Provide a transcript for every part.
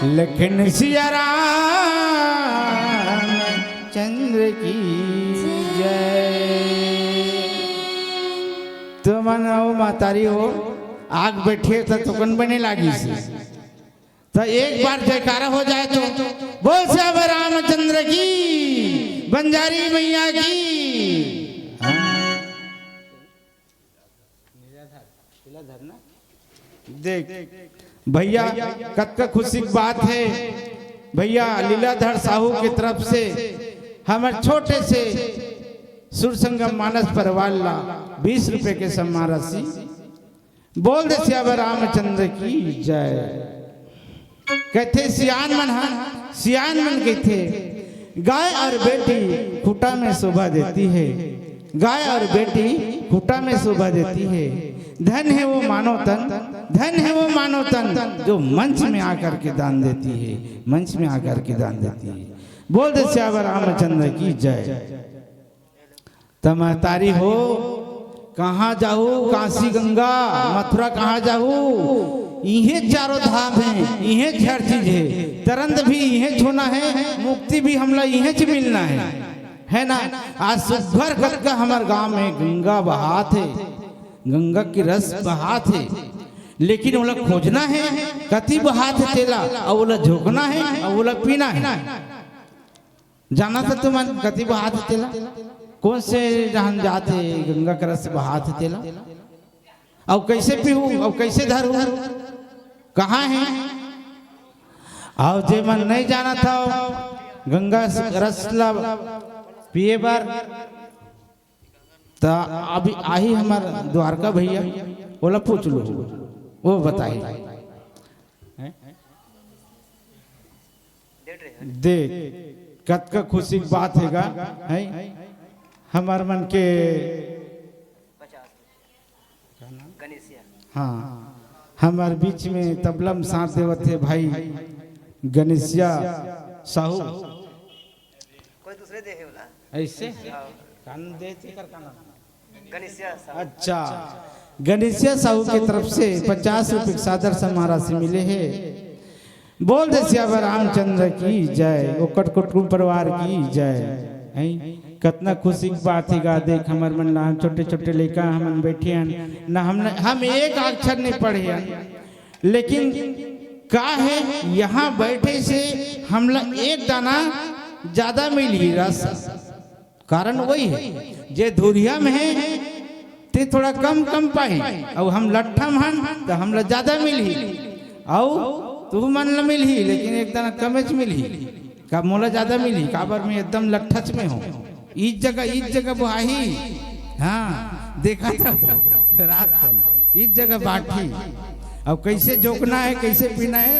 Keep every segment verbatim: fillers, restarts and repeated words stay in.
लेकिन सिया राम चंद्र की जय। तुमन अउ महतारी हो, आग बैठे त तुकन बने लागिस। त एक बार जयकारा हो जाए तो, बोल सियावर रामचंद्र की, बंजारी मैया की। देख भैया, कतका खुशी की बात हे भैया, लीलाधर साहू की तरफ से हमर छोटे से सुर संगम मानस परिवार ला बीस रुपए के सम्मान राशि। बोल दे सियावर रामचंद्र की जय। कथे सियान मन ह, सियान मन कथे, गाय और बेटी खूंटा में शोभा देती है, गाय और बेटी खूंटा में शोभा देती है। धन है वो मानव तन, धन है वो मानव तन जो मंच में आकर के दान देती है, मंच में आकर के दान देती है। बोल दे सियावर रामचंद्र की जय। त महतारी हो, कहाँ जाहू? काशी गंगा, मथुरा कहाँ जाहू? इहें चारों धाम हे, इहें हर चीज हे। तरंद भी इहें होना हे, मुक्ति भी हमला इहें मिलना हे, है ना? आज सुघर कतका हमर गांव में गंगा बहात हे, गंगा की रस बहात हे, लेकिन ओला खोजना हे, कति बहात हे तेला, अउ ओला झोंकना हे, अउ ओला पीना हे। जानथव तुमन कति बहात हे तेला? कोन से जहान जात हे गंगा के रस बहात हे तेला? अउ कइसे पीहू, अउ कइसे धरहू, कहाँ हे? अउ जे मन नइ जानथव गंगा रस ला पिए बर, त अभी आही हमर द्वारका भैया, ओला पूछ लू, वो बताही। देख, कतका खुशी के बात हे गा, हैं? हमर मन के हाँ, हमर बीच में तबला में साथ देवत हे भाई गणेशिया साहू। कोई दूसरे दे हे वाला। अइसे? हाँ। कान दे, तेकर का नाम? गणेशिया साहू। अच्छा, गणेशिया साहू के तरफ से पचास रुपए के सादर सम्मान राशि मिले हे। बोल दे सियावर रामचंद्र की जय, ओकर कुटुंब परिवार की जय। हैं? कतना खुशी के बात हे गा, देख हमर मन ला, हम छोटे-छोटे लइका हमन बैठे हन, ना हम, हम एक अक्षर नहीं पढ़े हन, लेकिन का हे, यहाँ बैठे से हमला एक दाना ज्यादा मिलही रस। कारण वही हे, जे धुरिहा में हे, ते थोड़ा कम, कम पाही, अउ हम लट्ठा में हन, त हमला ज्यादा मिलही, अउ तुमन ला मिलही, लेकिन एक दाना कमेच मिलही। का मोला ज्यादा मिलही? काबर मैं एकदम लट्ठच में हूँ। इस जगह, इस जगह बोहाही। हाँ, देखा था रात कन। इस जगह बांटही। अब कइसे जोकना हे, कइसे पीना हे,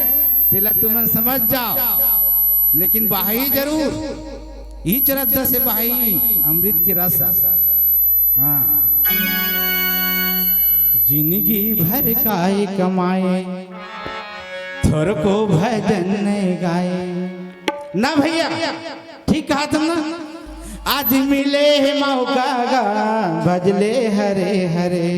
तेला तुमन समझ जाव। लेकिन बहाही जरूर। इही चरत दस हे बहाही अमृत के रस। हाँ। जिनगी भर काय कमाए, थोरको भजन नइ गाए। ना भैया, ठीक कहा तुम ना। आज मिले हे मौका गा, भजले हरे हरे।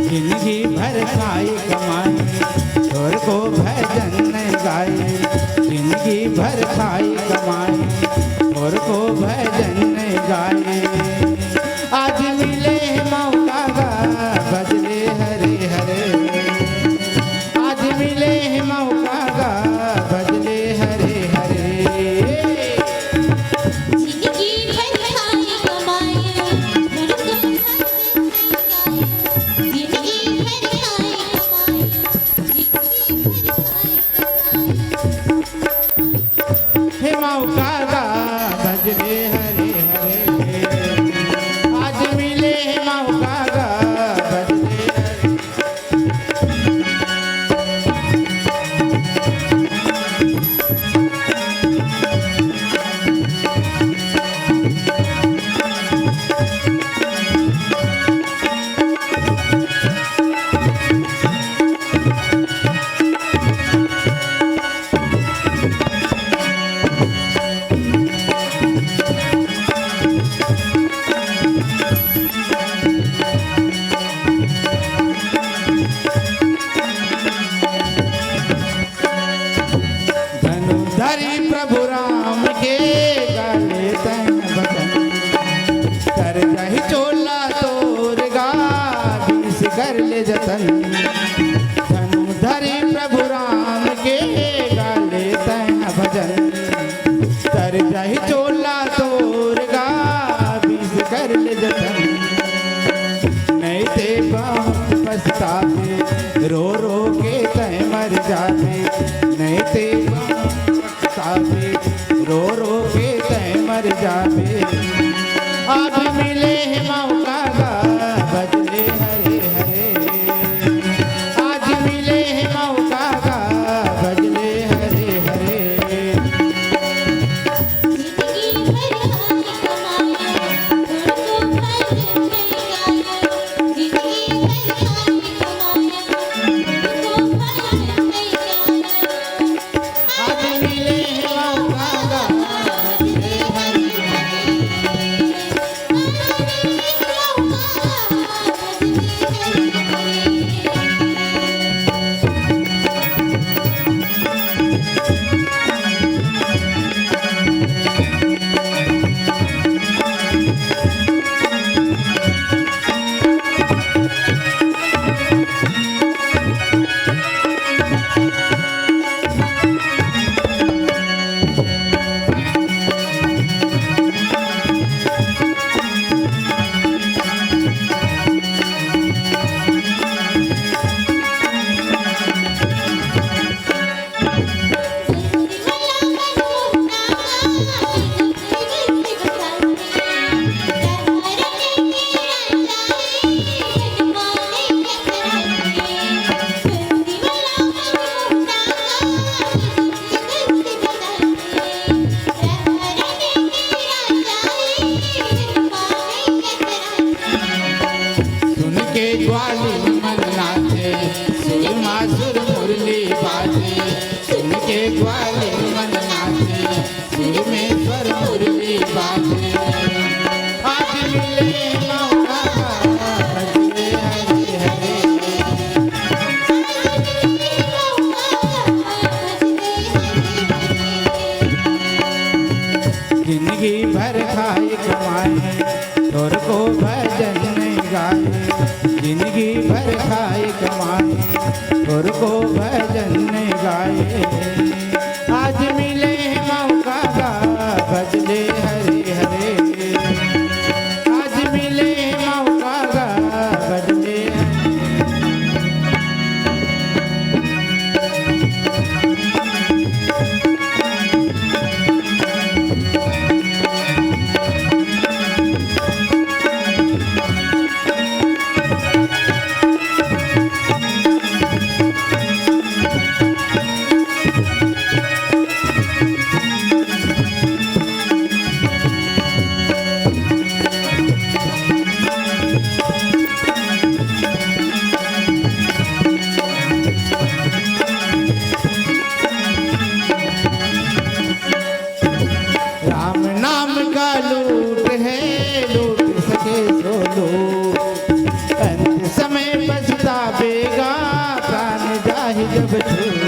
जिनगी भर खाई कमाई, थोरको भजन नइ गाई। जिनगी भर खाई कमाई, थोरको भजन नइ गाई। आज मिले हे मौका गा, भजले हरे हरे। आज मिले हे मौका गा, भजले हरे हरे। मौका गा भजले हरे हरे। आज मिले हे मौका गा भजले हरे। धनुधरी प्रभु राम के गले तैं वचन, तर जाहि चोला तोर गा, बीस कर ले जतन। धनुधरी प्रभु राम के गले तैं वचन, तर जाहि चोला तोर गा, बीस कर ले जतन। नहीं ते बहुत पछताबे, रो रो के तैं मर जाबे। नहीं ते बहुत पछताबे, रो रो के तैं मर जाबे। आज मिले हे मौका गा भजले हरे हरे। आज मिले हे मौका गा भजले हरे हरे। सुन के ग्वालिन मन नाचे, सुर मा सुर मुरली बाजे। सुन के ग्वालिन मन नाचे, सुर में स्वर मुरली बाजे। आज मिले मौका, हरे हरे हरे। जिंदगी भर खाए कमाए, तोर को भजन नहीं गाए। जिंदगी भर खाए कमाए, तोर को भजन नहीं गाए। आज मिले हे मौका गा भजले हरे हरे। आज मिले हे मौका गा भजले हरे। राम नाम का लूट है, लूट सके सो लूट। अंत समय पछतावेगा, प्राण जाहि जब छूट।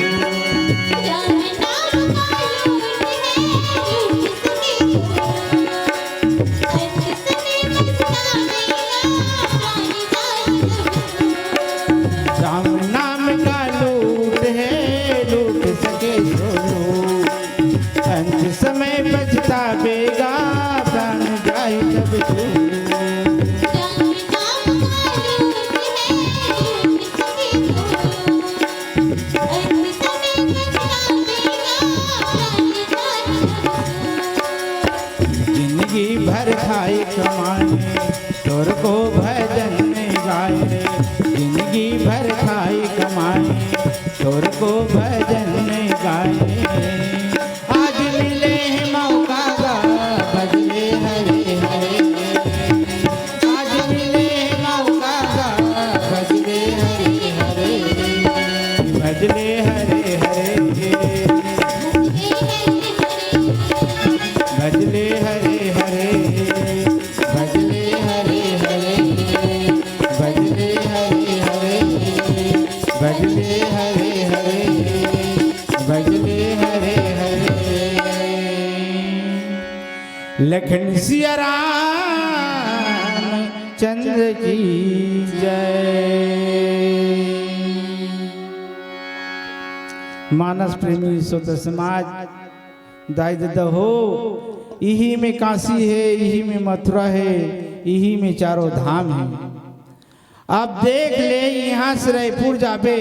राम नाम का लूट है, लूट सके सो लूट। अंत समय पछतावेगा, प्राण जाहि जब छूट। राम नाम का लूट है, लूट सके सो लूट। अंत समय पछतावेगा, प्राण जाए जब छूट। कमाए, तोर को भजन गाए, जिंदगी भर खाई कमाए, तोर को भजन गाए। आज मिले हे मौका गा, भजले हरे हरे। आज मिले हे मौका गा, भजले हरे हरे। भजले हरे हरे। भजले हरे हरे। भजले हरे हरे। भजले हरे हरे। भजले हरे हरे। भजले हरे हरे। लखन सिया राम चंद्र की जय। मानस प्रेमी श्रोता समाज, दाई ददा हो, इही में काशी हे, इही में मथुरा हे, इही में चारों धाम हे। अब देख ले, इहाँ से रइपुर जाबे,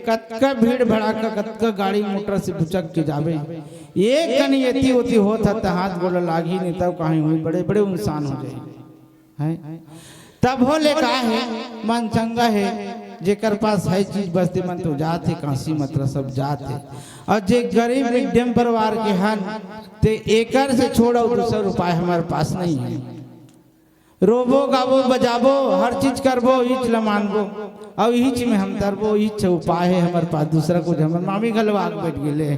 कतका भीड़ भड़ाका, कतका गाड़ी मोटर से बुचक के जाबे। एक कनी एती ओती होत ह त हाथ गोड़ लागही, नहीं तब कहीं होही, बड़े बड़े उनसान हो जाही। हैं? तब हो ले का हे, मन चंगा हे, जेकर पास हे चीज बस ते मन तो जात हे, काशी मथुरा सब जात हे। अउ जे गरीब मध्यम परिवार के हन, ते एकर से छोड़ अउ दूसर उपाय हमर पास नहीं हे। रोबो, गाबो, बजाबो, हर चीज करबो, इहीच ल मानबो, अउ इहीच में हम तरबो, इहीच उपाय हे हमर पास, दूसरा कुछ। हमर मामी घलो आके बइठ गेले।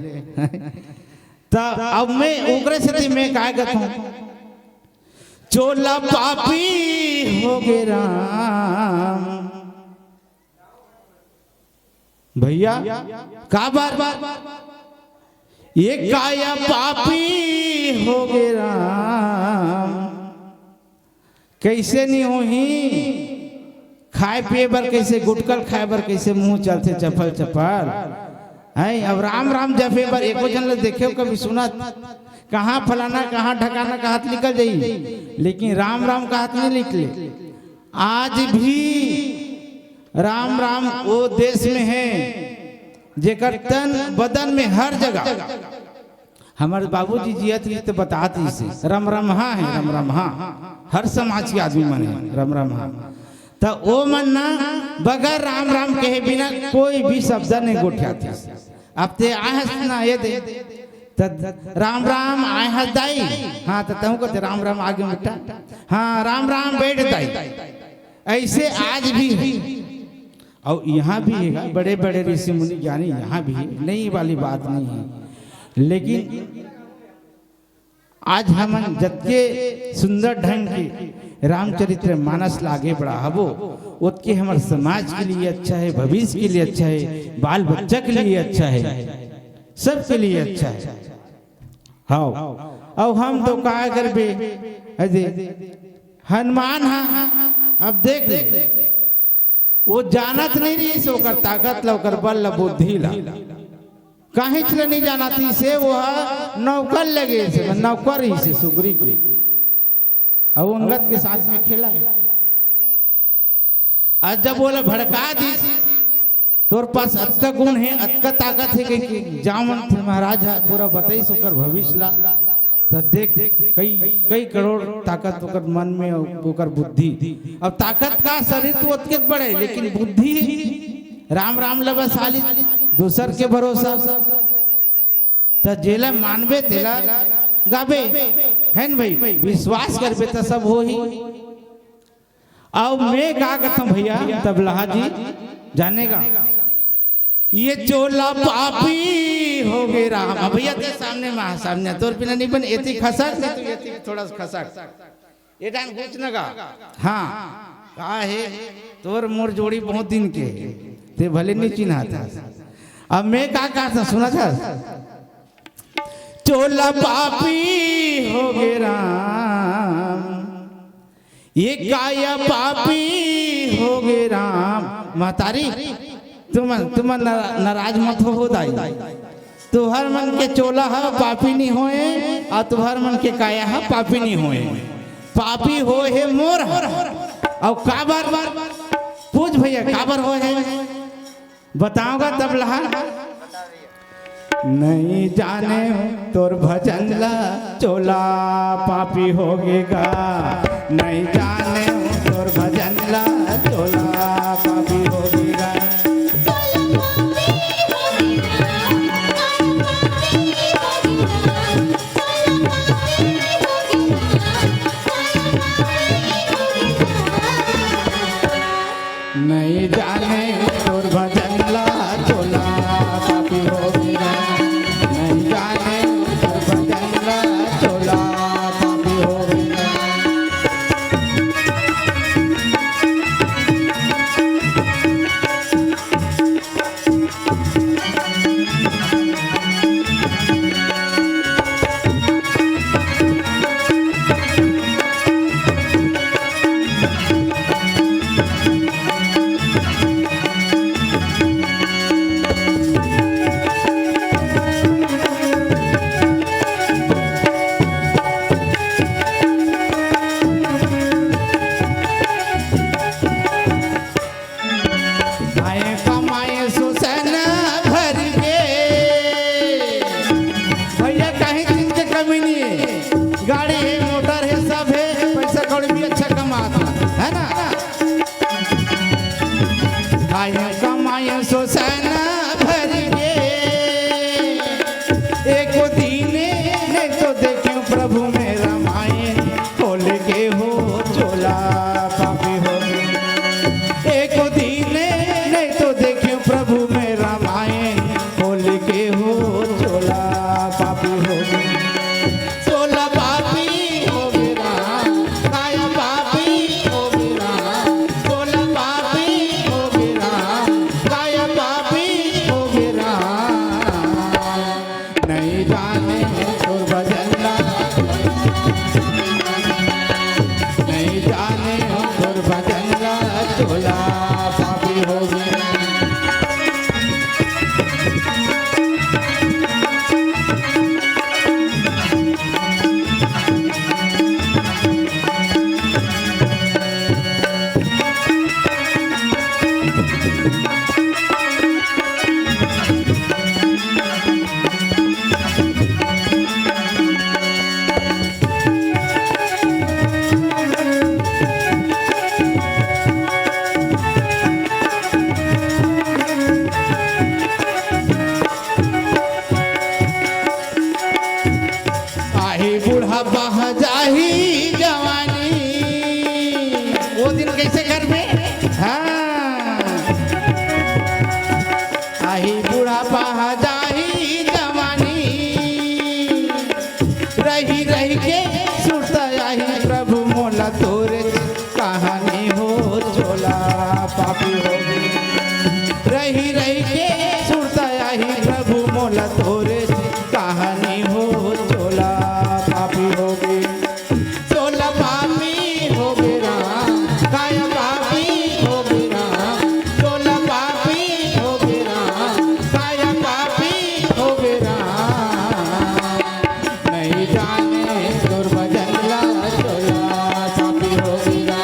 त अब मैं ओकरे सेती मैं काय कथंव, चोला पापी हो गे राम। भइया, काबर ये काया पापी हो गे राम। कइसे नहीं होही? खाए पिए बर कइसे, गुटखा ल खाए बर कइसे मुंह चलथे चपल चपल, हैं? अब राम राम जपे बर एको झन ल देखेव कभी सुनत, कहाँ फलाना, कहाँ ढकाना कहत निकल जाही, लेकिन राम राम कहत नहीं निकले। आज भी राम राम ओ देश में हे, जेकर तन बदन में हर जगह। हमर बाबूजी जियत रहिस त बतात रहिसे, रमरमहा हे, रमरमहा। हर समाज के आदमी मन हे, रमरमहा। त ओ मन ना बगैर राम राम कहे बिना कोई भी शब्द नहीं गोठियात रहिस। अब ते आए हस ना ये दे, त राम राम आए हस दाई। हाँ, त तहूँ कथे राम राम आगे बेटा। हाँ, राम राम बइठ दाई। अइसे आज भी हे। अउ इहाँ भी हे, बड़े बड़े ऋषि मुनि ज्ञानी इहाँ भी हे, नई वाली बात नहीं हे। लेकिन आज हमन जतके सुंदर ढंग के रामचरित्र मानस ल आगे बढ़ाबो, ओतके हमर समाज के लिए अच्छा हे, भविष्य के लिए अच्छा हे, बाल बच्चा के लिए अच्छा हे, सबके लिए अच्छा हे। हव, अउ हम तो काय करबे, अरे हनुमान हा, अब देख ले, वो जानत नहीं रहिसे ओकर ताकत ला, ओकर बल ला, बुद्धि ला। काहीच ला नहीं जानत रहिसे, वो हा नौकर लगे से, नौकर रहिसे सुग्रीव के। अउ अंगद के साथ में खेला हे। अउ जब ओला भड़का दिस, तोर पास अतका गुण हे, अतका ताकत हे, कहिके जामवंत महाराज हा पूरा बताइस ओकर भविष्य ला। त देख, कई, कई करोड़ ताकत ओकर मन में, ओकर बुद्धि। अब ताकत का, शरीर तो ओतके बड़े, लेकिन बुद्धि राम राम ल बसा लिस, दूसर के भरोसा। त जेला मानबे तेला गाबे, हे न भई, विश्वास करबे त सब होही। अउ मैं का कथंव भइया, तबलहा जी जाने गा, ये चोला पापी हो गे राम। अब भइया ते सामने मा, सामने तोर बिना नहीं बने, एती खसक, नहीं तो एती थोड़ा सा खसक। ए डान घुच न गा। हाँ, का हे, तोर मोर जोड़ी बहुत दिन के हे, ते भले नहीं चिन्हात हस। अब मैं का कथंव, सुनत हस? चोला पापी हो गे राम, ये काया पापी हो गे राम। महतारी, तुमन, तुमन नारा-, नाराज मत हो, हो दाई। तुहर मन के चोला ह पापी नहीं होय, अउ तुहर मन के काया ह पापी नहीं होय। पापी होय हे मोर ह। अउ काबर? पूछ भइया, काबर होय हे? बतावंव गा तबलहा। नहीं जानेंव तोर भजन ला, चोला पापी हो गे गा। नहीं जाने तोर भजन ला, चोला पापी हो गे गा। नहीं जाने तोर भजन ला, चोला पापी हो गे गा। नहीं जाने तोर भजन ला, चोला पापी हो गे गा। आए कमाए सुसन भर के। भैया, कहीं चीज के कमी नहीं है, गाड़ी है, मोटर है, सब है, पैसा कौड़ी भी अच्छा कमात है, है ना? आए कमाए सुसन भर के, एको दिन नहीं तो देखे प्रभु में रामायण। खोल के हो चोला पापी हो गे। एको दिन नहीं तो देखे प्रभु में रामायण। खोल के हो चोला पापी हो गे। चोला पापी हो गे राम, काया पापी हो गे राम। चोला पापी हो गे राम, काया पापी हो गे राम। नहीं जाने तोर भजन ला, नहीं जाने तोर भजन ला, चोला पापी हो गे। आही बुढ़ापा जाही जवानी, वो दिन कैसे करबे? हाँ। आही बुढ़ापा जाही जवानी, रहि रहि के सुरता आही प्रभु मोला तोरे कहानी हो चोला पापी हो गे। रहि रहि के सुरता आही प्रभु मोला तोरे कहानी हो चोला पापी हो गे। चोला पापी हो गे राम, काया पापी हो गे राम। चोला पापी हो गे राम, काया पापी हो गे राम। नहीं जाने तोर भजन ला, चोला पापी हो गे गा।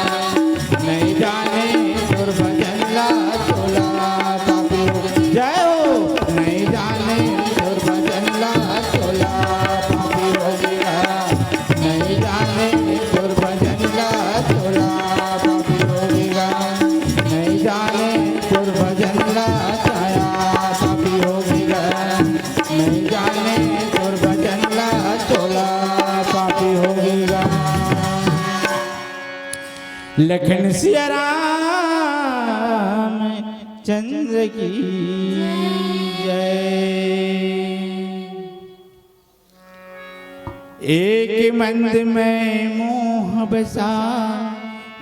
नहीं जाने तोर भजन ला, चोला पापी हो गे। जय हो। नहीं जाने तोर भजन ला, चोला पापी हो गे गा। नहीं जाने तोर भजन ला, चोला पापी हो गे गा। नहीं जाने तोर भजन ला, काया पापी हो गे गा। नहीं जाने तोर भजन ला, चोला पापी हो गे गा। लखन सिया राम चंद्र की जय। एक मंद में मोह बसा,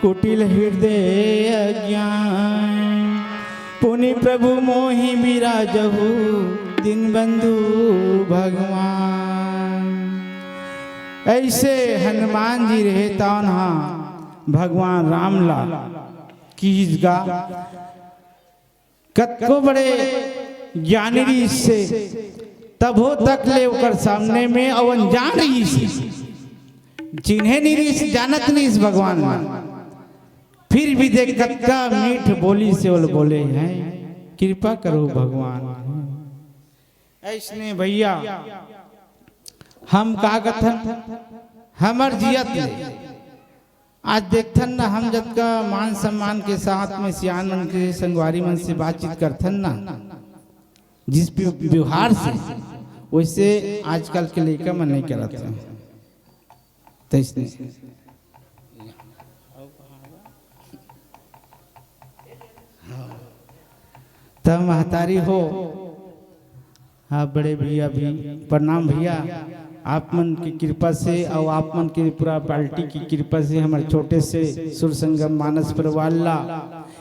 कुटिल हृदय अज्ञान। पुनि प्रभु मोहि बिराजहु, दीनबंधु भगवान। ऐसे हनुमान जी रहे, तौन हा भगवान राम ला किहिस गा। कतको बड़े ज्ञानी रिहिस हे, तभो तक ले ओकर सामने में अउ अनजान रिहिस हे, चिन्हे नइ रिहिस, जानत नइ रिहिस भगवान ला। फिर भी देख, कतका मीठ बोली से ओला बोले हे, कृपा करो भगवान। अइसने भइया, हम का कथन, हमर जियत ले आज देखथन ना, हम जतका मान सम्मान के साथ में सियान मन के संगवारी मन से बातचीत करथन ना, जिस भी व्यवहार से, वैसे आजकल के लइका मन नहीं करत हे। तइसने त महतारी हो, हाँ, बड़े भैया भी प्रणाम भैया। आप मन के कृपा से अउ आप मन के पूरा पार्टी के कृपा से हमर छोटे से सुर संगम मानस परिवार ला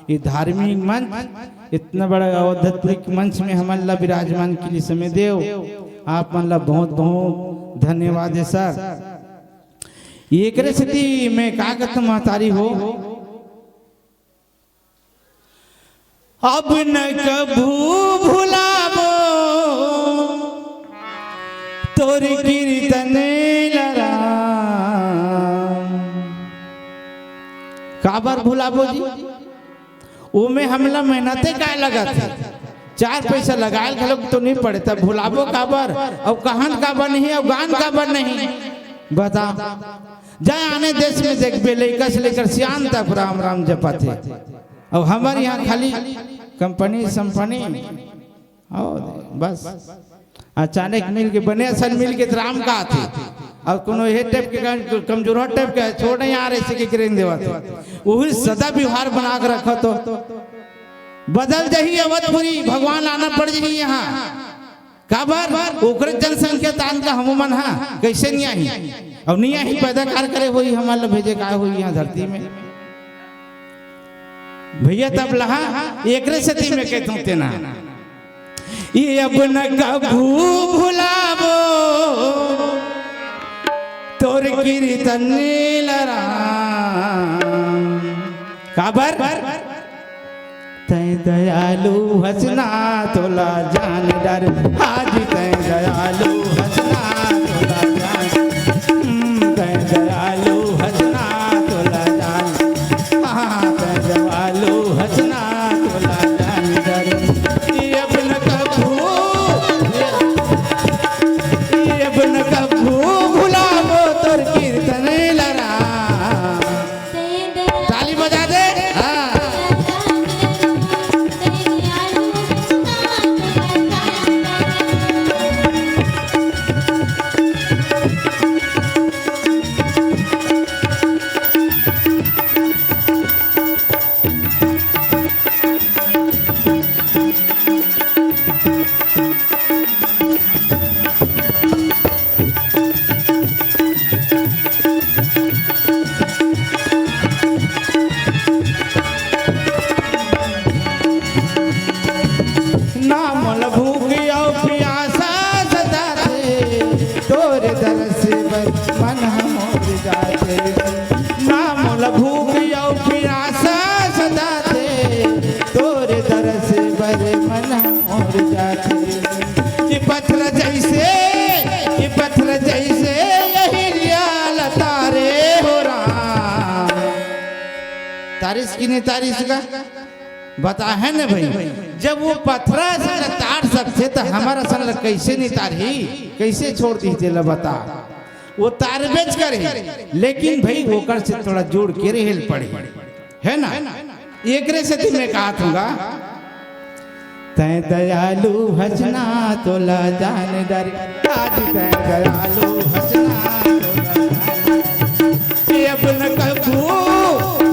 ये धार्मिक मंच, इतना बड़ा आध्यात्मिक मंच में हमन ला विराजमान के लिए समय देव, आप मन ला बहुत बहुत धन्यवाद है सर। एकरे सेती मैं का कहत महतारी हो, अब न कभू भुलाबो तोर कीर्तन ल राम। काबर भुलाबो जी? ओमे हमला मेहनते काय लगत हे? चार पैसा लगायल घलोक तो नहीं पड़े, तब भुलाबो काबर? अउ कहन काबर नहीं, अउ गान काबर नहीं? बता। जाए आने देश में देखबे, लइका से लेकर सियान तक राम राम जपत हे। अब हमर यहाँ खाली कंपनी संपनी, अउ बस अचानक मिल के, बने असन मिल के त राम का आथे। अउ कोनो हे टाइप के कम-, कमजोर टाइप के छोड़ नहीं आ रहे, इसी के करें देवत हे। वही सदा व्यवहार बना के रखो तो बदल जाही अवधपुरी, भगवान आना पड़ जाही यहाँ। काबर? ओकरे जनसंख्या तान का हमू मन हा, कइसे नहीं आही? अउ नहीं आही, पैदा कार करे होही, हमन ला भेजे काय होही यहाँ धरती में? भैया तब लहा, एकरे सेती मैं कहत हूँ तेना, ये अब न कभू भुलाबो तोर कीर्तन ल राम। काबर? तैं दयालु हस ना तोला जान डर, आज तैं दयालु हस ना तोला जान, हम्म, तैं दयालु हस ना तोला जान, हाँ, तैं दयालु हस ना तोला जान डर। ये अब न कभू, ये अब न कभू भुलाबो तोर कीर्तन ल राम। ताली बजा दे। हाँ। ना मोला भूख अउ पियासा सताथे, तोरे दरस बर मन ह मोर जाथे। ना मोला भूख अउ पियासा सताथे, तोरे दरस बर मन ह मोर जाथे। कि पथरा जइसे, कि पथरा जइसे अहिल्या ल तारे हो राम। तारिस कि नहीं तारिस का? बता हे न भाई, जब वो पथरा असन ल तार सकथे, त हमर असन ल कइसे नहीं तारही, कइसे छोड़ दिही तेला बता। वो तारबेच करही, लेकिन भाई ओकर से थोड़ा जुड़ के रहेल पड़ही, हे ना? एकरे सेती मैं कहत हूँ गा, तैं दयालु हस ना तोला जान डर, आज तैं दयालु हस ना तोला जान। ये अब न कभू,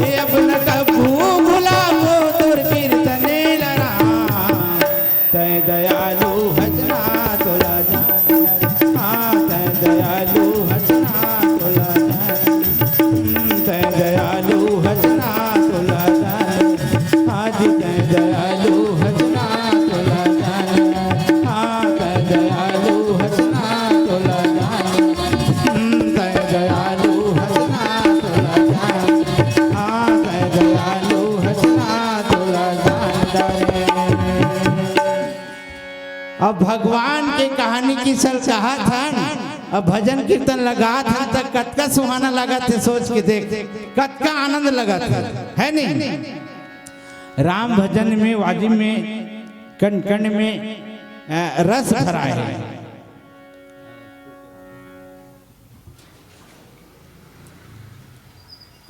ये अब न कभू भुलाबो तोर कीर्तन ल राम। तैं दयालु हस ना तोला जान डर, हाँ, तैं दयालु हस ना तोला जान। तैं दयालु हस ना तोला जान, आज तैं दयालु हस ना तोला जान, हाँ, तैं दयालु हस ना तोला जान, तैं दयालु हस ना तोला जान, हाँ, तैं दयालु हस ना तोला जान। अब भगवान के कहानी किसन कहत हन, अब भजन कीर्तन लगात हन, त कतका सुहाना लगत हे, सोच के देख, कतका आनंद लगत हे, हे नहीं? राम भजन में, वाजिम में, कण कण में, अ, रस भरा हे।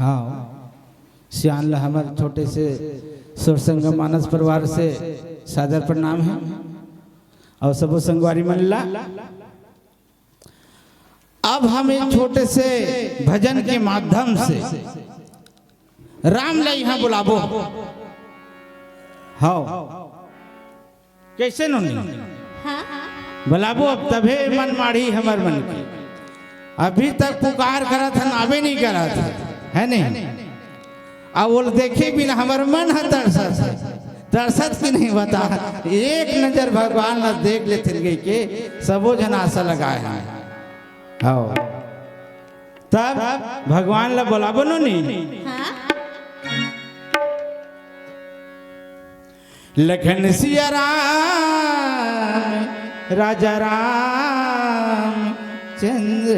हाँ, सियान ला हमर छोटे से सुर संगम मानस परिवार से सादर प्रणाम हे। अउ सबो संगवारी मन ला, अब हम एक छोटे से भजन के माध्यम से राम ला इहाँ बुलाबो। हाँ, कइसे नोनी? हाँ। बुलाबो अब तभे मन माढ़ी हमर मन के। अभी तक पुकार करत हन, आबे नहीं करत हन, हे नहीं? अब ओला देखे बिना हमर मन ह तरसत हे। तरसत कि नहीं बता? एक नजर भगवान ला देख लेथिन कहिके सबो झन आसा लगाए हन। हाँ। तब भगवान ला बुलाबो नोनी। हाँ। लखन सिया राम, राजा रामचंद्र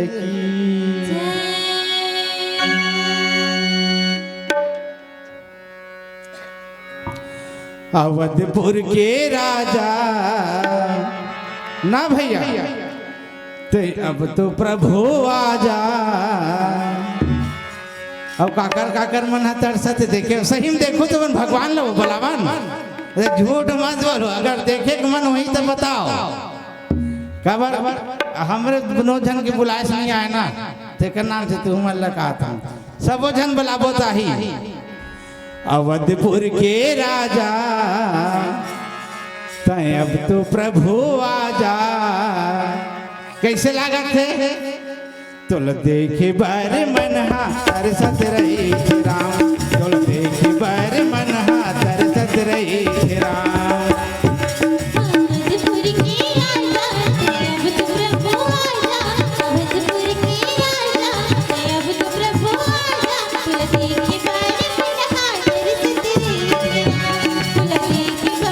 की। अवधपुर के राजा ना भैया, ते अब तो प्रभु आजा। अब काकर काकर मन ह तरसत देखे, सही में देखो तो मन भगवान ला बुलावन। अरे झूठ मत बोलो, अगर देखे के मन होही तो बताओ। काबर हमरे दुनों झन के बुलाए से नहीं आए ना, तेकर नाम से तुमन ला कहत हन। सबो झन बुलाबो ताही। अवधपुर के राजा, तैं अब तो प्रभु आजा। कइसे लागत हे? तोला देखे बर मन हा तरसत रहिस राम, तोला देखे बर मन हा तरसत रहिस राम। अवधपुर के राजा, अब तो प्रभु आजा। अवधपुर के राजा, अब तो प्रभु आजा। तोला देखे बर मन हा तरसत रहिस राम, तोला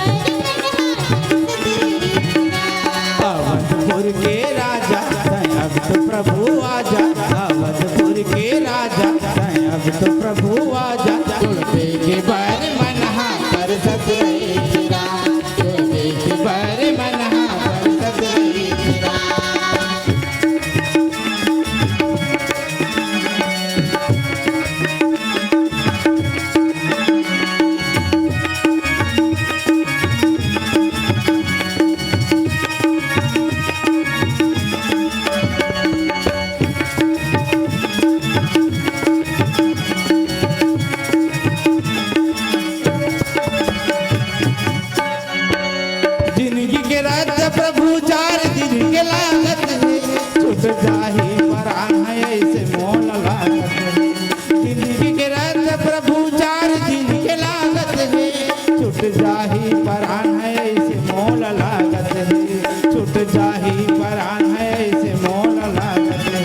देखे बर मन हा तरसत रहिस राम। अवधपुर के राजा, तैं अब तो प्रभु आजा। अवधपुर के राजा, तैं अब तो प्रभु आजा। तोला देखे बर मन हा तरसत रहिस राम, तोला देखे बर मन हा तरसत रहिस राम। जिंदगी के रद्द प्रभु चार दिन के लागत हे, छूट जाही परान हे अइसे मोला लागत हे। जिंदगी के रद्द प्रभु चार दिन के लागत हे, छूट जाही परान हे अइसे मोला लागत हे, छूट जाही परान हे अइसे मोला लागत हे।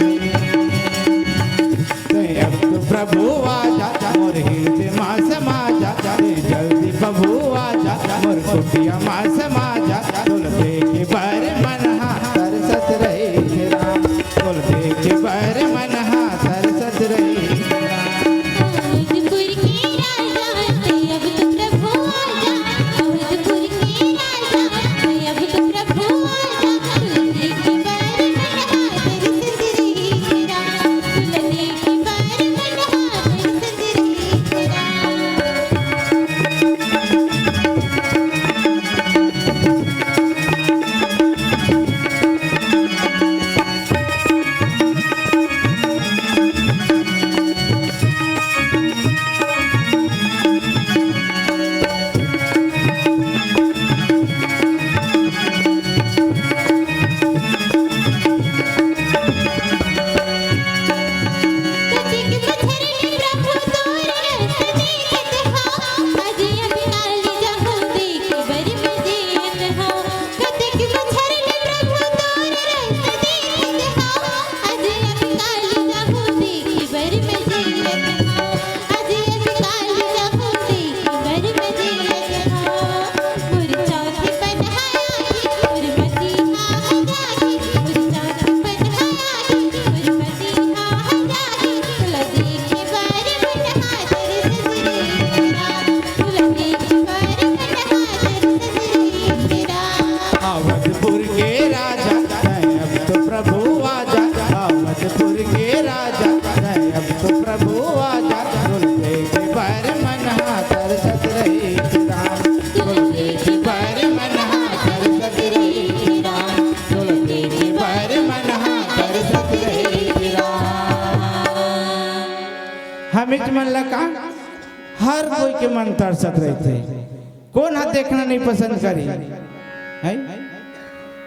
तैं अब तो प्रभु आजा, मोर हृदय मा समा जा, तैं जल्दी प्रभु आजा, मोर कुटिया मा समा जा। तोला देखे बर मन हा तरसत रहिस राम, तोला देखे बर मन हा तरसत रहिस राम। अवधपुर के राजा, तैं अब तो प्रभु आजा, अवधपुर के राजा, तैं अब तो प्रभु आजा। तोला देखे बर मन हा तरसत रहिस राम, तोला देखे बर मन हा तरसत रहिस राम। अवधपुर के राजा, तैं अब तो प्रभु आजा। अवधपुर के राजा, तैं अब तो प्रभु आजा। धार्मिक मन ला का हर कोई के मन तरसत रहिथे। कोन ह देखना नहीं पसंद करी? है?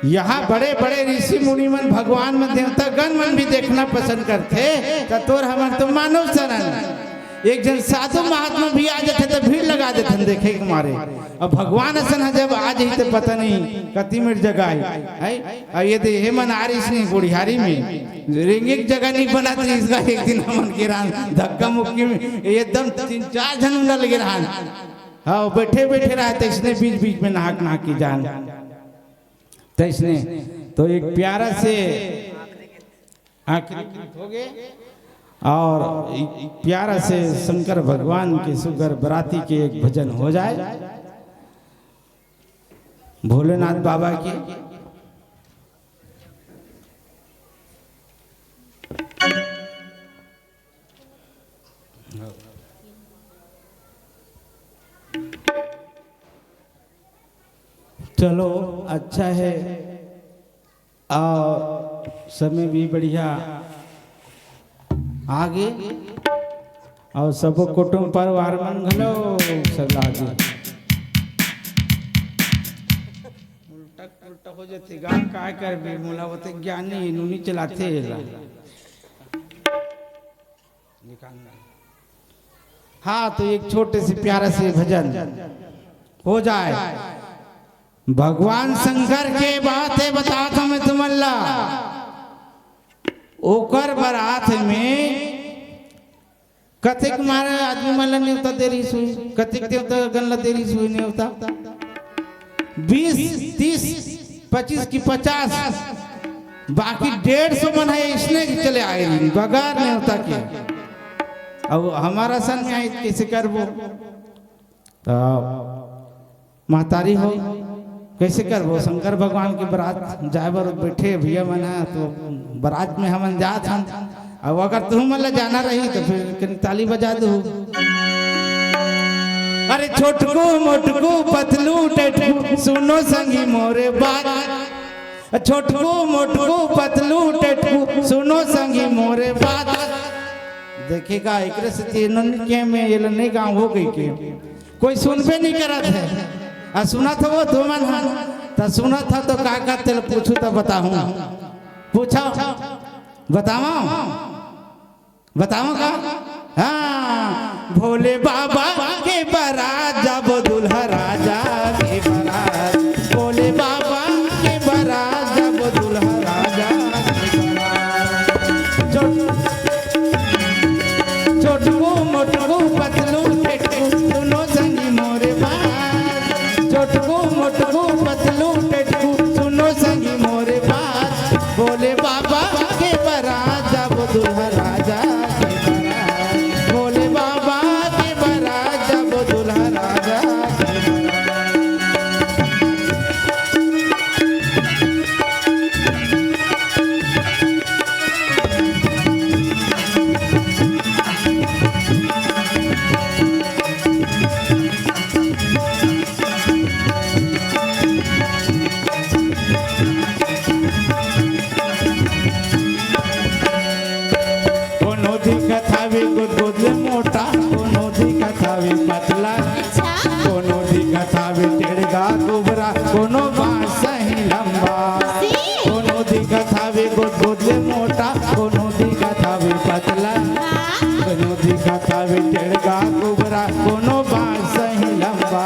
यहाँ बड़े-बड़े ऋषि मुनि मन, भगवान मन, देवता गण मन भी देखना पसंद करथे, त तोर हमर तो मानव सरन। एक झन साधु महात्मा भी आ जाथे त भीड़ लगा देथन देखे के मारे। अब भगवान असन ह जब आ जाही त पता नहीं कति मिनट जगह आई, है? अउ ये दे, हे मन आ रहिस नहीं गुढ़ियारी में, रेंगे के जगह नहीं बनत रहिस गा, एक दिन हमन गे रहन धक्का मुक्की में, एकदम तीन चार झन उंडल गे रहन। हाँ, बैठे बैठे रहे, तइसने बीच बीच में नहाक नहाक के जान, तइसने। तो एक प्यारा से आखिरी गीत हो गए, और एक प्यारा से शंकर भगवान के सुगर बराती के एक भजन हो जाए, भोलेनाथ बाबा के। चलो, अच्छा है, और समय भी बढ़िया आगे, और सबो कुटुंब परिवार मन घलो सब लागे। उल्टा उल्टा हो जाथे गा, काय करबे, मोला ओते ज्ञान नहीं, नूनी चलाथे एला। निकालना। हाँ, तो एक छोटे से प्यारा से भजन हो जाए। भगवान शंकर के बात है, बतात हंव मैं तुमन ला। ओकर बरात में कतेक मारे आदमी मन ला नेवता दे रहिस होही, कतेक देवता गण ला दे रहिस होही नेवता। बीस, तीस, पच्चीस की पचास, बाकी डेढ़ सौ मन ह इसने चले आए रहिन, बगैर नेवता के। अब हमर असन में आही, कइसे करबो? त महतारी हो, कइसे करबो? शंकर भगवान के बरात जाए बर बैठे भैया मन ह, तो बरात में हमन जात हन। अब अगर तुहू मन ला जाना रही, तो फिर कनी ताली बजा दू। अरे छोटकू मोटकू पतलू टेटकू, सुनो संगी मोरे बात। छोटकू मोटकू पतलू टेटकू, सुनो संगी मोरे बात। देखे गा, एकरे सेती नन के में ये नहीं गाँव हो गई के कोई सुनबे नहीं करत है। आ सुनत हवो तुमन ह, त सुनत ह तो का का तेल पूछू त बताहूँ। पूछो, बताओ, बताओ का? हाँ, भोले बाबा के बरात जाबो दुल्हा राजा के बरात, भोले बाबा के बरात जाबो दुल्हा राजा के बरात। छोट-, छोटकू मोटकू पतलू टेटकू, सुनो संगी मोरे बात। छोटकू मोटकू पतलू टेटकू, सुनो संगी मोरे बात। भोले बाबा के बरात जाबो दुल्हा राजा के बरात। भोले बाबा के बरात जाबो दुल्हा राजा के बरात। कोनो दिखत हावे गोद गोद ले मोटा, कोनो दिखत हावे पतला, अच्छा। कोनो दिखत हावे टेड़गा कुबरा, कोनो बांस सही लंबा। सी। कोनो दिखत हावे गोद गोद ले मोटा, कोनो दिखत हावे पतला, हाँ। कोनो दिखत हावे टेड़गा कुबरा, कोनो बांस सही लंबा।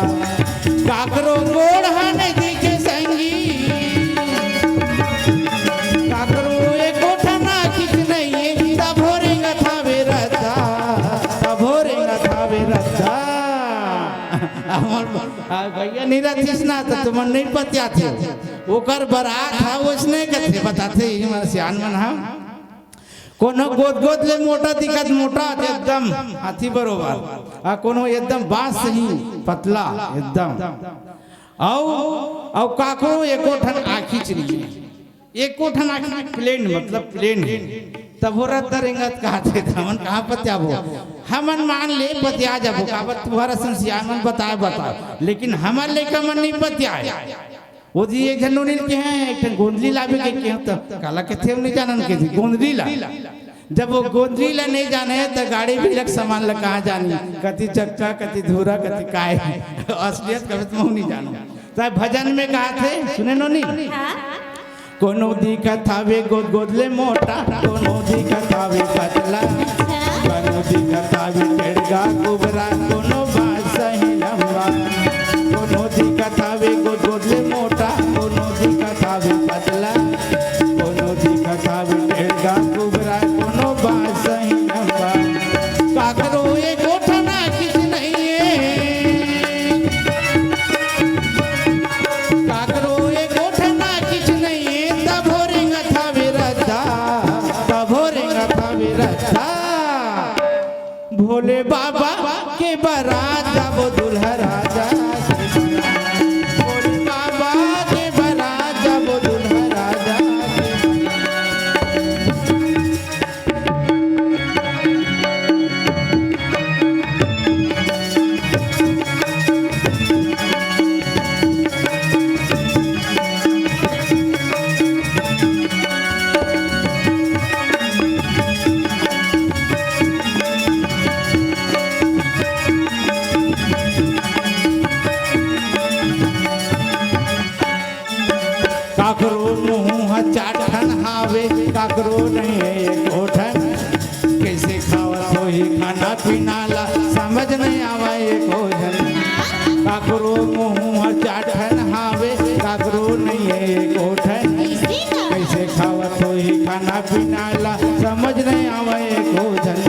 काकरो गोड़ ह नहीं दिखे संगी, काकरो एको ठन आँखिच नहीं है, तभो रेंगत हावे रद्दा, तभो रेंगत हावे रद्दा। हमर, आ, भैया नहीं रहतिस ना, त तुमन नहीं पतियाते। ओकर बरात ह, ओसने कथे, बताथे, ये मन सियान मन ह। कोनो गोद गोद ले मोटा दिखत, मोटा एकदम हाथी बरोबर, आ कोनो एकदम बांस सही पतला एकदम। अउ, अउ काकरो एको ठन आँखिच नहीं, एको ठन आँखी plain, मतलब plain है। तभो रद्दा रेंगत कहाथे, त हमन कहाँ पतियाबो? हमन मान ले पतिया जाबो, काबर तुहर असन सियान मन बताए बताओ, लेकिन हमर लइका मन नहीं पतियाए। ओ जी, एक झन नोनी के हैं, एक ठन गोंदली लाबे के, के त काला कथे, नहीं जानन के जी, गोंदली ला। जब वो गोंदली ला नहीं जाने, त गाड़ी भी लग सामान ला कहाँ जानी, कति चक्का, कति धूरा, कति काय। असलियत कभी तुम नहीं जानो। त भजन में कहा थे, सुने नोनी? हाँ। कोनो दिखत हावे गोद गोद ले मोटा, कोनो दिखत हावे पतला, कोनो दिखत हावे टेड़गा कुबरा, कोनो बांस सही लंबा। कोनो दिखत हावे गोद गोद ले मोटा, कोनो दिखत हावे पतला, कोनो दिखत हावे टेड़गा कुबरा, कोनो बांस सही लंबा। काकरो ए गोठना किस नहीं है, काकरो ए गोठना किस नहीं है, तभो रेंगत हावे रद्दा, तभो रेंगत हावे रद्दा। भोले बाबा के बरात जाबो दुल्हा राजा के बरात। भोले बाबा के बरात जाबो दुल्हा राजा के बरात। काकरो मुंह ह चार ठन हावे, काकरो नहीं है एको ठन। कैसे खावत होही खाना पीना ला, समझ नहीं आवे एको झन। काकरो मुंह ह चार ठन हावे, काकरो नहीं है एको ठन। कैसे खावत होही खाना पीना ला, समझ नहीं आवे एको झन।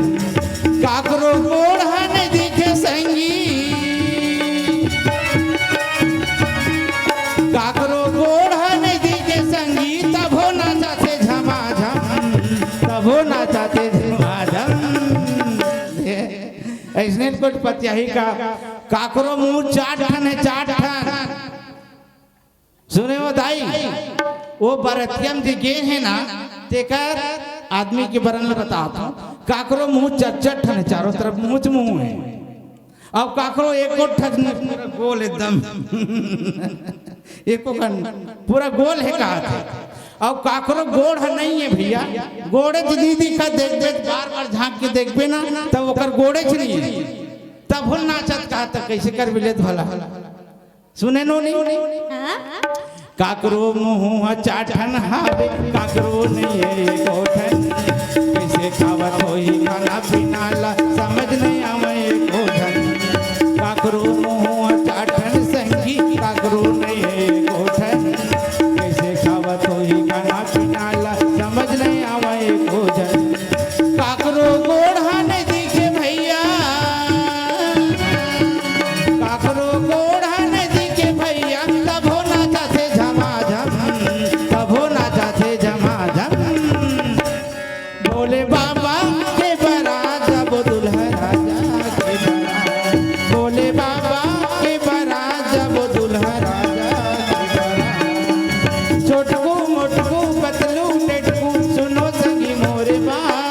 काकरो गोड़ ह नहीं दिखे संगी, काकरो गोड़ ह नहीं दिखे संगी, तभो नाचथे झमाझम, तभो नाचथे झमाझम। अइसने कोटपतियाही का काकरो मुंह चार ठन है, चार ठन। सुने हो दाई, वो बरतिया म जे गे हे ना, तेकर आदमी के बरन ल बतात हूँ। काकरो मुंह चार चार ठन हे, चारों तरफ मुंह च मुंह हे। अब काकरो एको ठन पूरा गोल एकदम। एको कन पूरा गोल हे कहाथे। अब काकरो गोड़ ह नहीं हे भैया, गोड़े च नहीं दिखत, देख देख बार बार झांक के देखबे ना, तब ओकर गोड़े च नहीं हे। तभो नाचत कहाथे, कैसे कर बिलेत भला। सुने नोनी? हाँ? काकरो मुंह ह चार ठन हावे, काकरो नहीं है एको ठन। कैसे खावत होही खाना पीना ला, समझ नहीं आवे एको झन। काकरो मुंह ह चार ठन संगी, काकरो नहीं है एको ठन। कैसे खावत होही खाना पीना ला, समझ नहीं आवे एको झन। काकरो गोड़ ह नहीं दिखे भैया, काकरो गोड़ ह नहीं दिखे भैया, तभो नाचथे झमाझम, तभो नाचथे झमाझम। भोले बाबा के बरात जाबो दुल्हा राजा के बरात, भोले बाबा के बरात जाबो दुल्हा राजा के बरात। छोटकू मोटकू पतलू टेटकू सुनो संगी मोरे बात।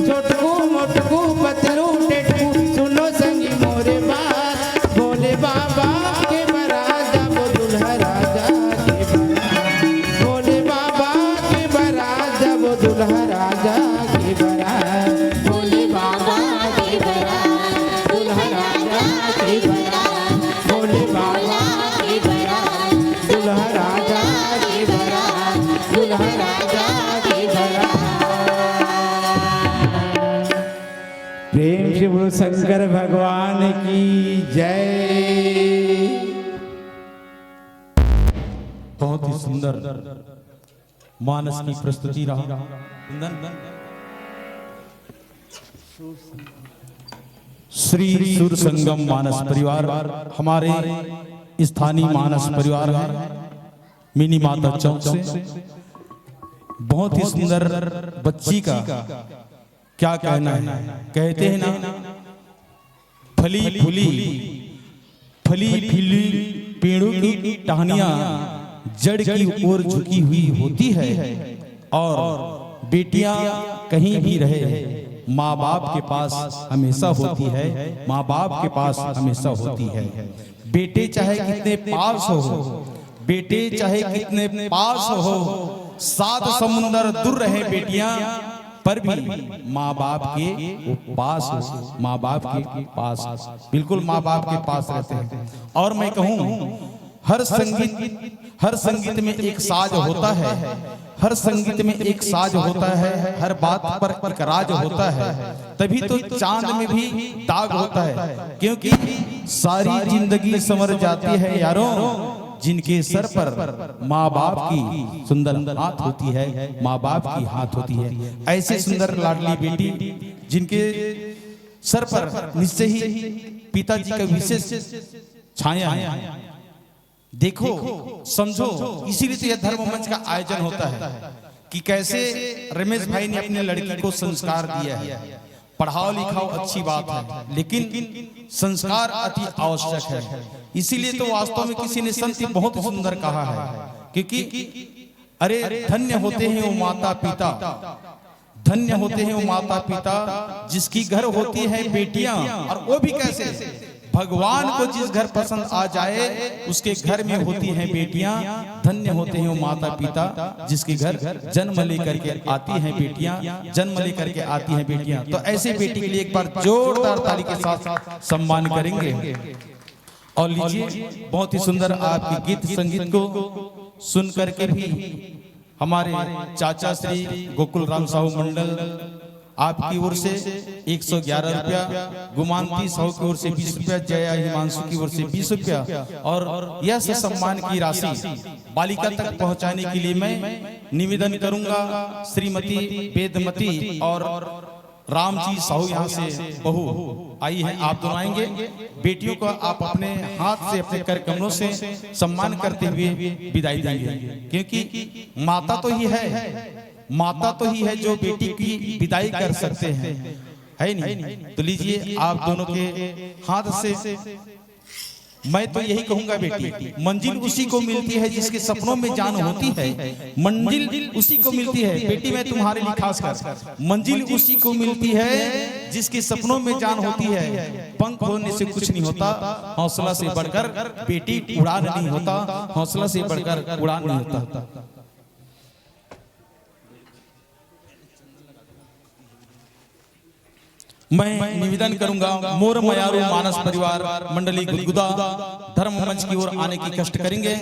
छोटकू मोटकू पतलू टेटकू सुनो संगी मोरे बात। भोले बाबा के बरात जाबो दुल्हा राजा के बरात। भोले बाबा के बरात जाबो दुल्हा राजा के बरात। भोले बाबा के बरात दुल्हा राजा के बरात। भोले बाबा के बरात दुल्हा राजा के बरात। दुल्हा राजा के बरात। प्रेम से बोलो शंकर भगवान की जय। बहुत ही सुंदर मानस की प्रस्तुति रहा। नंदन, श्री सुर संगम मानस परिवार हमारे स्थानीय मानस परिवार है, मिनी माता चौक से। बहुत ही सुंदर बच्ची का क्या कहना है, कहते हैं ना, फली फूली, फली फूली पेड़ों की टहनियां जड़ की ओर झुकी हुई होती है, और बेटियां कहीं भी रहे, माँ बाप के पास हमेशा होती है, माँ बाप के पास हमेशा होती है। बेटे चाहे कितने पास हो, बेटे चाहे कितने पास हो, सात समुंदर दूर रहे बेटियां, पर भी माँ बाप के वो पास हो, माँ बाप के पास हो, बिल्कुल माँ बाप के पास रहते हैं। और मैं कहूँ, हर संगीत, हर संगीत में एक साज होता है, हर संगीत में एक साज होता है, हर बात पर एक राज होता है, तभी तो चांद में भी दाग होता है। क्योंकि सारी जिंदगी संवर जाती है यारों, जिनके सर पर माँ बाप की सुंदर हाथ होती है, माँ बाप की हाथ होती है। ऐसे सुंदर लाडली बेटी, जिनके सर पर निश्चय ही पिताजी का विशेष छाया है। देखो, समझो, इसीलिए तो यह धर्म मंच का आयोजन होता है कि कैसे रमेश भाई ने अपने लड़की को संस्कार दिया है। पढ़ाओ लिखाओ अच्छी बात है, लेकिन संस्कार अति आवश्यक है। इसीलिए तो वास्तव में किसी ने संत बहुत सुंदर कहा है, क्योंकि अरे धन्य होते हैं वो माता पिता, धन्य होते हैं वो माता पिता जिसकी घर होती है बेटियां। और वो भी कैसे? भगवान को जिस घर पसंद आ जाए, उसके घर में होती हैं बेटियां। धन्य होते हैं वो माता पिता जिसके घर जन्म लेकर के आती हैं बेटियां, जन्म लेकर के आती हैं बेटियां। तो ऐसे बेटी के लिए एक बार जोरदार ताली के साथ सम्मान करेंगे। और लीजिए, बहुत ही सुंदर आपके गीत संगीत को सुन करके भी हमारे चाचा श्री गोकुल राम साहू मंडल आपकी ओर से एक सौ ग्यारह रुपया, गुमानती साहू की ओर से बीस रुपया, जया हिमांशु की ओर से बीस रुपया और यश सम्मान की राशि बालिका तक पहुंचाने के लिए मैं निवेदन करूंगा। श्रीमती वेदमती और राम जी साहू यहाँ से बहू आई है, आप दोनों आएंगे। बेटियों को आप अपने हाथ से, अपने कर कमलों से सम्मान करते हुए विदाई देंगे, क्योंकि माता तो ही है, माता तो ही है जो बेटी की विदाई कर सकते हैं, है नहीं? तो लीजिए, आप दोनों के हाथ से। मैं तो यही कहूंगा बेटी, मंजिल उसी को मिलती है जिसके सपनों में जान होती है। मंजिल उसी को मिलती है बेटी, मैं तुम्हारे लिए खास कर, मंजिल उसी को मिलती है जिसके सपनों में जान होती है। पंख होने से कुछ नहीं होता, हौसला से बढ़कर बेटी उड़ान नहीं होता, हौसला से बढ़कर उड़ान नहीं होता। मैं निवेदन करूंगा, मोर मयारू मानस परिवार मंडली गुदगुदा धर्म मंच की ओर आने की कष्ट करेंगे।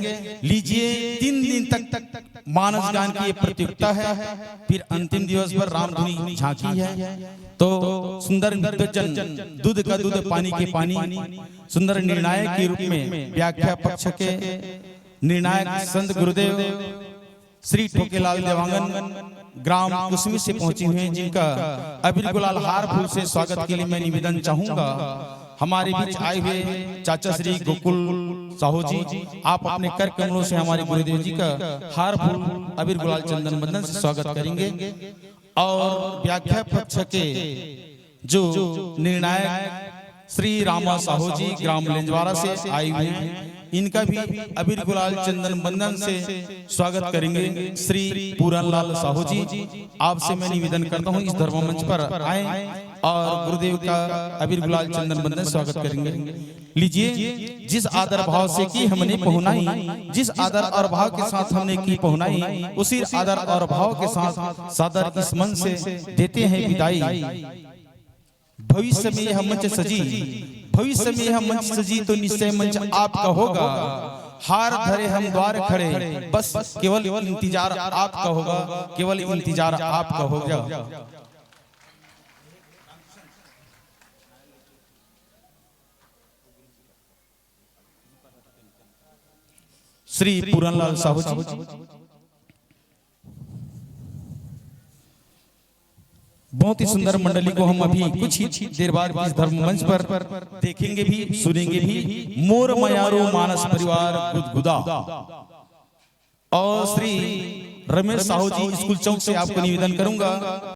लीजिए, तीन दिन तक मानस गान की ये प्रतियोगिता है, फिर अंतिम दिवस पर रामधुनी झांकी है। तो सुंदर विद्वजन दूध का दूध पानी के पानी सुंदर निर्णायक के रूप में व्याख्या पक्ष के निर्णायक संत गुरुदेव श्री ठोकेलाल देवांगन ग्राम कुसमी से पहुंचे हुए हैं, जिनका अबीर गुलाल हार फूल से स्वागत के लिए मैं निवेदन चाहूंगा। हमारे बीच आए हुए चाचा श्री गोकुल साहू जी, आप अपने कर कमलों से हमारे गुरुदेव जी का हार फूल अबीर गुलाल चंदन बंदन से स्वागत करेंगे। और व्याख्या पक्ष के जो निर्णायक श्री रामा साहू जी ग्राम लेंजवारा से आए हुए हैं, इनका भी अबीर गुलाल चंदन बंदन से स्वागत करेंगे श्री पूरनलाल साहू जी। आपसे मैं निवेदन करता हूं, इस धर्म मंच पर आए और गुरुदेव का अबीर गुलाल चंदन बंदन स्वागत करेंगे। लीजिए, जिस आदर भाव से की हमने पहुनाई, जिस आदर और भाव के साथ हमने की पहुनाई, उसी आदर और भाव के साथ सादर इस मंच से देते हैं विदाई। भविष्य में यह मंच सजी, भविष्य में यह मंच सजी तो निश्चय मंच आपका होगा। हार धरे हम द्वार खड़े, बस केवल इंतजार आपका होगा, केवल इंतजार आपका होगा। श्री पूरनलाल साहू जी। बहुत ही सुंदर मंडली को हम अभी कुछ ही देर बाद इस धर्म मंच पर देखेंगे भी, सुनेंगे भी। मोर मयारू मानस परिवार गुदगुदा। और श्री रमेश साहू जी स्कूल चौक से आपको निवेदन करूंगा।